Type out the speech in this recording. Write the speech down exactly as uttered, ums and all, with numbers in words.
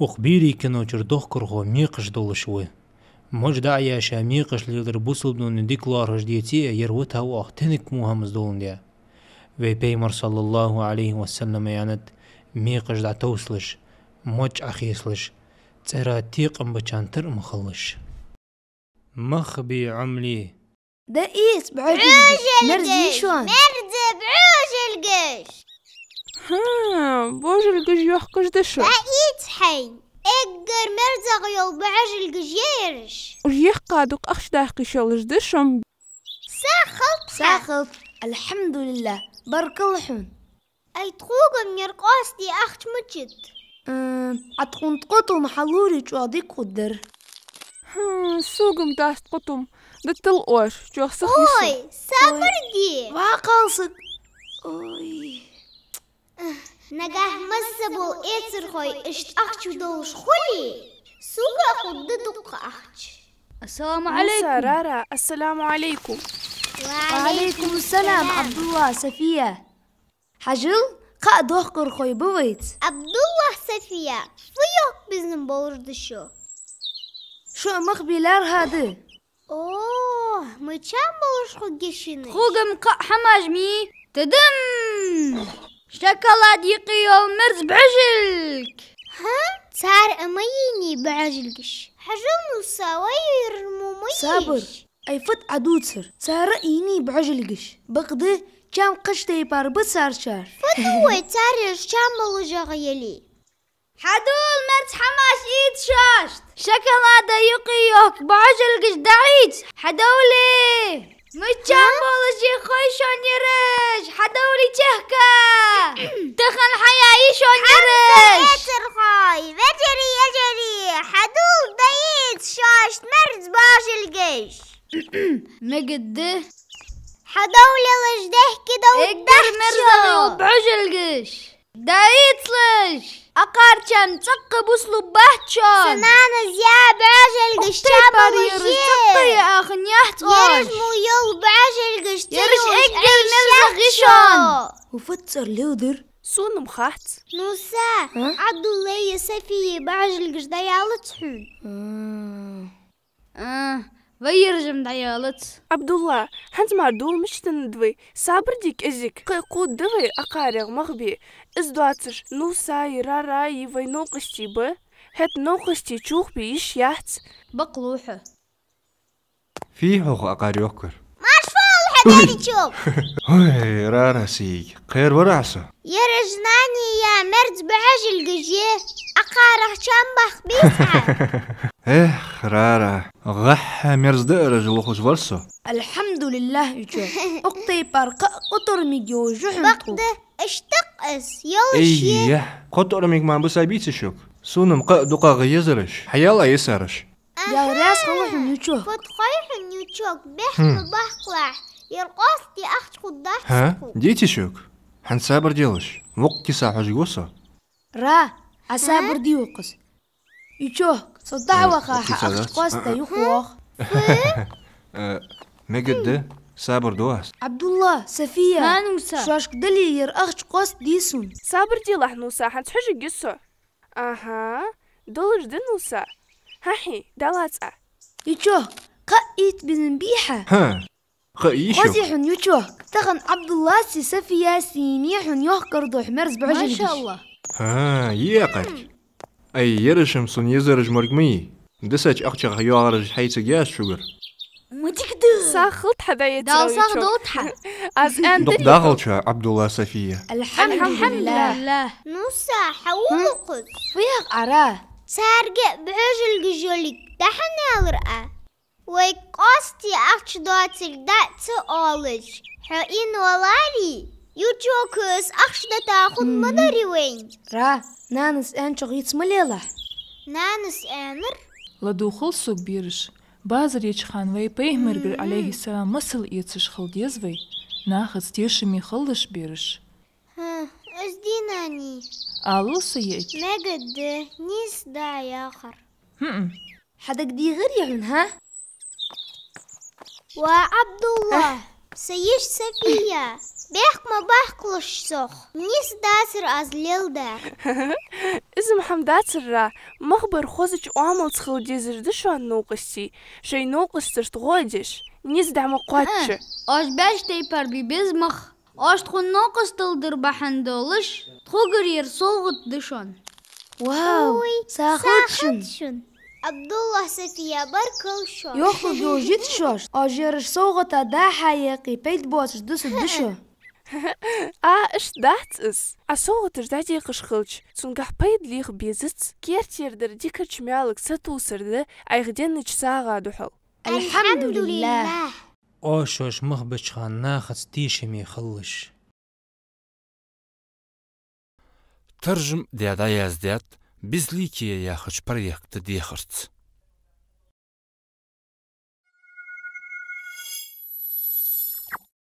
Укх берий кино чура дохкархо мекхаш долаш ва. Маж дӀа а яьша, мекхаш лелар бусалба дина дика лоархӀаш деце а, ер витав оаха тенниг мо хӀамаш доландаь. Вай Пайхамара, саллаллахӀу Ӏалайхи ва саллам, аьннад: мекхаш дӀатовсалаш, маж Ӏохесалаш, цӀера текъам бечарна тара ма хилалаш. Мах бе Ӏомале. ДӀаийца бӀожилгаш. БӀожилгаш! Мерза дий шоана? Мерза бӀожилгаш! ХӀа, бӀожилгаш йохкаш да шо? ДӀаийца хьайна. Эггара мерзагӀа йола бӀожилгаш я ераш. Уж йихкха дукха ахча даккха йиш йолаш да шоана. Сагот хилда хьа. Сагот хилда. АлхьамдулиллахӀ. Баркал хьона. Ай, тхога-м ер къоастаде ахча мичад? М, Ӏа тхона ткъо тума хьалуре, чӀоагӀа дика хургдар. ХӀм, сога-м дац ткъо тума. Дитал оаш, чӀоагӀа сиха йисал. Ой, сабар де! Ой. Ва кхалсаг! Ой. Нагахь масса бола эцархой иштта ахча долаш хуле, сога а хургда дукха ахча. Ассаламу Ӏалайкум. Муса, Рара, ассаламу Ӏалайкум. Ва Ӏалайкум ассалам, Ӏабдулла, Сафия. Хьажал, кхаъ дохкархой ба вайца. Ӏабдулла, Сафия, фу йохка безам болаш да шо? Шо мах бе лаьрхӀа да. О, мича болаш хургья шоана? Тхога-м кхаъ хӀамаш ма йий. Тадам! Шоколада юкъе йола мерза бӀожилг! ХӀа? Цар а ма йийнай бӀожилгаш. Хьажал, Муса, вай ер мо ма йий. Сабар. Ай, фуд Ӏа дувцар? Цар а йийнай бӀожилгаш. Бакъда, чам кхыча тайпара ба цар чар. Фуд вай цар ераш чам болаш ягӀа яле? Хьадувла, мерза хӀамаш ийца шоашта. Шоколада юкъе йохка бӀожилгаш дӀаийца. Хьадовла! Мича болаш я хой шоана ераш? Хьадовла чехка! Тахан хьаяйий шоана ераш? Хьамсара эцархой, вежарий, йижарий, хьадувла, дӀаийца шоашта мерза бӀожилгаш. Мегаргда. Хьадовла, лелаш дехке довла. Эггара мерза йола бӀожилгаш. ДӀаийцалаш! Акхарчарна цӀаккха бусалба бац шоана. Са нанас яь бӀожилгаш чам болаш я. ЦӀаккха я ахан яхьц оаш. Ераш мо йола бӀожилгаш ца йолаш, ай, эггара мерза я шоана. Фу фуд цар леладер? Сона-м хац. Муса, а? Ӏабдуллай, Сафияй бӀожилгаш дӀаялац хьона? М. А, вай ераш-м дӀаялац. Ӏабдулла, хӀанз мара дувла мича деннад вай? Сабар де, кӀезига. Кхы а кхувргда вай акхарех мах бе. Из доацаш, Нусай, Рарай вай новкъостий ба. ХӀаьта новкъостий чухь бе йиш яц. Бакълув хьо. Фу я хьох акхар йохкар? Марш вала хьо, дерригача! Ой, Рара, сий, кхера вар Ӏа со? Ераш нанас яь мерза бӀожилгаш я, акхарех чам баккха беза Ӏа. Эх, Рара, гӀахьа мерза даараш лохаш вар со. АлхьамдулиллахӀ, ючох. Укх тайпара кхаъ къутармиг йолаш я хьона тхога. Бакъда, иштта-кх из, йолаш я. Эй, къутармиг мара ба са бийца шуга. Сона-м кхаъ дукхагӀа езараш, хьаяла йисараш. Даьла раьза хилва хьона, ючох. Фуд хой хьона, ючох, бехк ма баккхалахь, ер къоастаде ахча хургдац тхога. ХӀа? Дийций шуга? ХӀанз сабар делаш, вокх киса хьожаргва со. Ра, Ӏа сабар де вокхаза. Ючох, со дӀаваха хьа ахча къоастаде юха воагӀа. Э, мегаргда, сабар ду аз. Ӏабдулла, Сафия, шоашка дале ер ахча къоастаде сона. Сабар делахь, Нуса, хӀанз хьожаргья со. Аха, долаш да, Нуса. ХӀа-хьи, дӀалаца. Ючох, кхаъ ийца безам бий хьа? ХӀа, кхаъ йий шуга? Хозий хьона, ючох. Тахан Ӏабдулласи Сафияси йийнай хьона йохкар духьа мерза бӀожилгаш. МашаАллахӀ. ХӀа, йий акхарга. Ай, ераш-м сона езараш морг ма йий. Дисача ахчах йоагӀараш хьайцига яц шугара. Ма дика да. Сагот хилда хьа, вай эцарал, Дала сагот долда хьа. Аз аьнна дукха дагӀалча, Ӏабдулла, Сафия. АлхьамдулиллахӀ. АлхьамдулиллахӀ. Нуса, хьавола укхаза. Фу ях Ӏа, Ра? Царга бӀожилгаш йолга дӀахьо аьлар Ӏа. Вайга къоастаде ахча доацилга дӀа ца оалаш, хьо ийна валаре, ючоха из ахча дита хургда ма дарий вайна. Ра, нанас аьнначох йиц ма лелахь. Нанас аьннар? ЛадувгӀал сога, бераш. Базар еча хана вай Пайхамарагара, Ӏалайхи салам, масал эцаш хила деза вай. Нахаца тешаме хилалаш, бераш. ХӀа, из дий, нани? Алал са йиӀиг. Мегаргда, нийса да Ӏа яхар. ХӀм-м. Хьа дага дийгӀарий хьона, хӀа? Ва Ӏабдулла, са йиша Сафия, Бехк ма баккхалаш сох, нийса дацар аз леладар. Из ма хӀама дацар, мах бар хозача оамалца хила дезаш да шоана, новкъостий, шоай новкъосташта гӀо а деш, низ дӀа ма кхоачча. Оаш баьча тайпара бе беза мах. Оаш тхона новкъостал дар бахьан долаш, тхогара ер совгӀат да шоана. Вау, уй, сагӀа хилда шун. Абдулла, София, баркал шоана. Йохалургдолаш йита шоаш, оаш ераш совгӀата дӀа-хьа яьккхе, пайда боацаш дусаргда шо. А, иштта дац из. Ӏа совгӀаташ дӀадехаш хилча, цунгахьа пайда леха безац, керттера дар дикача маьлага сатувсар да Ӏайха деннача сагӀа духьал. АлхьамдулиллахӀ. Оаш шоаш мах беча хана нахаца тешаме хилалаш. Таржам даь дӀаяздаьд «Безликие» яхача проекта дехарца.